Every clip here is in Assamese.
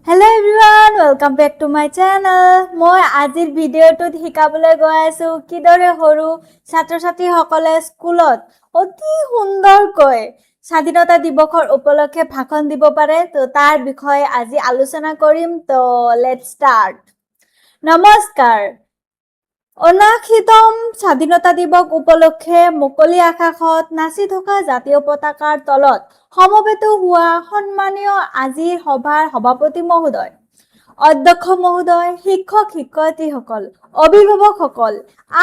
Hello everyone, welcome back to my channel. মই আজিৰ ভিডিঅ'টোত শিকাবলৈ গৈ আছোঁ কিদৰে সৰু ছাত্ৰ ছাত্ৰীসকলে স্কুলত অতি সুন্দৰকৈ স্বাধীনতা দিৱসৰ উপলক্ষে ভাষণ দিব পাৰে। তো তাৰ বিষয়ে আজি আলোচনা কৰিম। তো let's start. নমস্কাৰ। 79তম স্বাধীনতা দিৱস উপলক্ষে মুকলি আকাশত নাচি থকা জাতীয় পতাকাৰ তলত সমবেত হোৱা সন্মানীয় আজিৰ সভাৰ সভাপতি মহোদয়, অধ্যক্ষ মহোদয়, শিক্ষক শিক্ষয়িত্ৰীসকল, অভিভাৱকসকল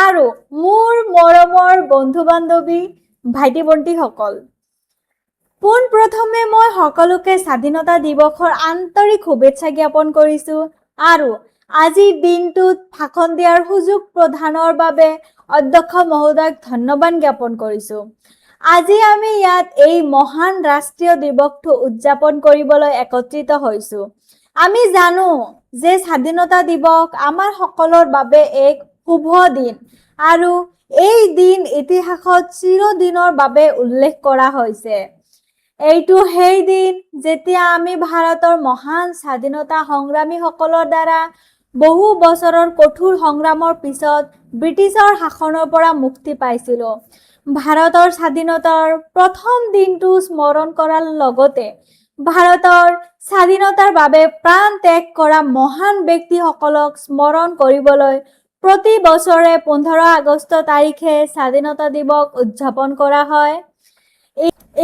আৰু মোৰ মৰমৰ বন্ধু বান্ধৱী, ভাইটি ভণ্টিসকল, পোনপ্ৰথমে মই সকলোকে স্বাধীনতা দিৱসৰ আন্তৰিক শুভেচ্ছা জ্ঞাপন কৰিছোঁ আৰু আজিৰ দিনটোত ভাষণ দিয়াৰ সুযোগ প্ৰদানৰ বাবে অধ্যক্ষ মহোদয়ক ধন্যবাদ জ্ঞাপন কৰিছোঁ। আজি আমি ইয়াত এই মহান ৰাষ্ট্ৰীয় দিৱসটো উদযাপন কৰিবলৈ একত্ৰিত হৈছোঁ। আমি জানো যে স্বাধীনতা দিৱস আমাৰ সকলৰ বাবে এক শুভ দিন আৰু এই দিন ইতিহাসত চিৰদিনৰ বাবে উল্লেখ কৰা হৈছে। এইটো সেই দিন যেতিয়া আমি ভাৰতৰ মহান স্বাধীনতা সংগ্ৰামীসকলৰ দ্বাৰা বহু বছৰৰ কঠোৰ সংগ্ৰামৰ পিছত ব্ৰিটিছৰ শাসনৰ পৰা মুক্তি পাইছিলোঁ। ভাৰতৰ স্বাধীনতাৰ প্ৰথম দিনটো স্মৰণ কৰাৰ লগতে ভাৰতৰ স্বাধীনতাৰ বাবে প্ৰাণ ত্যাগ কৰা মহান ব্যক্তিসকলক স্মৰণ কৰিবলৈ প্ৰতি বছৰে 15 আগষ্ট তাৰিখে স্বাধীনতা দিৱস উদযাপন কৰা হয়।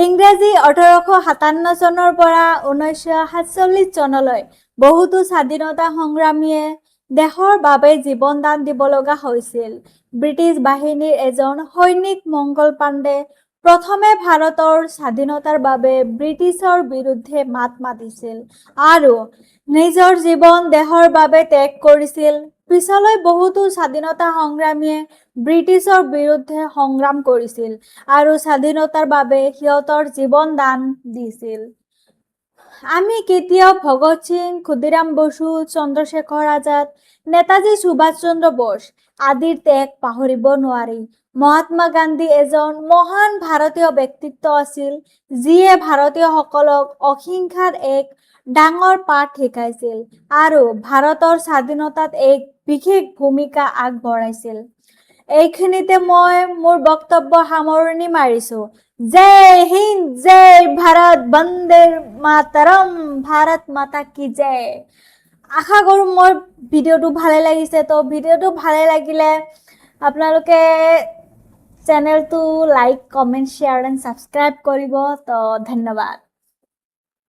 ইংৰাজী 1857 চনৰ পৰা 1947 চনলৈ বহুতো স্বাধীনতা সংগ্ৰামীয়ে দেশৰ বাবে জীৱন দান দিব লগা হৈছিল। ব্ৰিটিছ বাহিনীৰ এজন সৈনিক মংগল পাণ্ডে প্ৰথমে ভাৰতৰ স্বাধীনতাৰ বাবে ব্ৰিটিছৰ বিৰুদ্ধে মাত মাতিছিল আৰু নিজৰ জীৱন দেশৰ বাবে ত্যাগ কৰিছিল। পিছলৈ বহুতো স্বাধীনতা সংগ্ৰামীয়ে ব্ৰিটিছৰ বিৰুদ্ধে সংগ্ৰাম কৰিছিল আৰু স্বাধীনতাৰ বাবে সিহঁতৰ জীৱন দান দিছিল। আমি কেতিয়াও ভগত সিং, ক্ষুদিৰাম বসু, চন্দ্ৰশেখৰ আজাদ, নেতাজী সুভাষ চন্দ্ৰ বোস আদিৰ ত্যাগ পাহৰিব নোৱাৰি। মহাত্মা গান্ধী এজন মহান ভাৰতীয় ব্যক্তিত্ব আছিল, যিয়ে ভাৰতীয়সকলক অহিংসাৰ এক ডাঙৰ পাঠ শিকাইছিল আৰু ভাৰতৰ স্বাধীনতাত এক বিশেষ ভূমিকা আগবঢ়াইছিল। এইখিনিতে মই মোৰ বক্তব্য সামৰণি মাৰিছো। জয় হিন্দ, জয় ভাৰত, বন্দে মাতৰম, ভাৰত माता की जय। আশা কৰোঁ মোৰ ভিডিঅ'টো ভালে লাগিছে। তো ভিডিঅ'টো ভালে লাগিলে আপোনালোকে চেনেলটো like, comment, share and subscribe কৰিব। তো ধন্যবাদ।